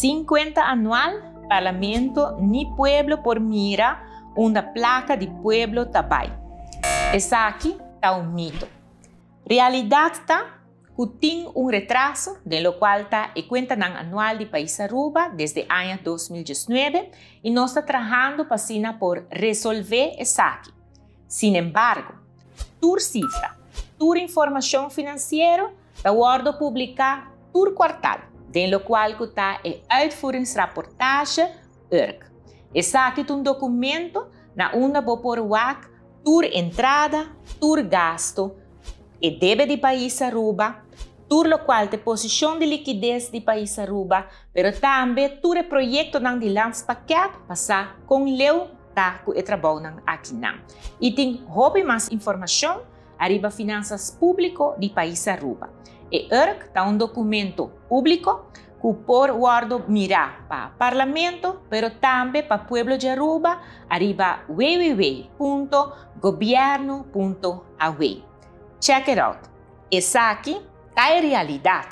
Sin cuenta anual, Parlamento ni pueblo por mira unda placa di pueblo ta bay. Esaki ta un mito. Realidad ta cu tin un retraso den locual ta e cuentanan anual di pais Aruba desde aña 2019 y nos ta trahando pa asina por resolve esaki. Sin embargo, tur cifra, tur informacion financiero ta wordo publica tur kwartaal, den locual cu ta e uitvoeringsrapportage URK. Esaki ta un documento na unda bo por wak tur entrada, tur gasto, e debe di pais Aruba, tur locual ta posicion di likides di pais Aruba, pero tambe tur e proyectonan di landspakket pa sa con leu ta cu e trabounan akinan. Y tin hopi mas informacion ariba finanzas publico di pais Aruba. E URK ta un documento publico cu por wordo mira pa Parlamento, pero tambe pa pueblo di Aruba ariba www.gobierno.aw. Check it out. Esaki ta e realidad.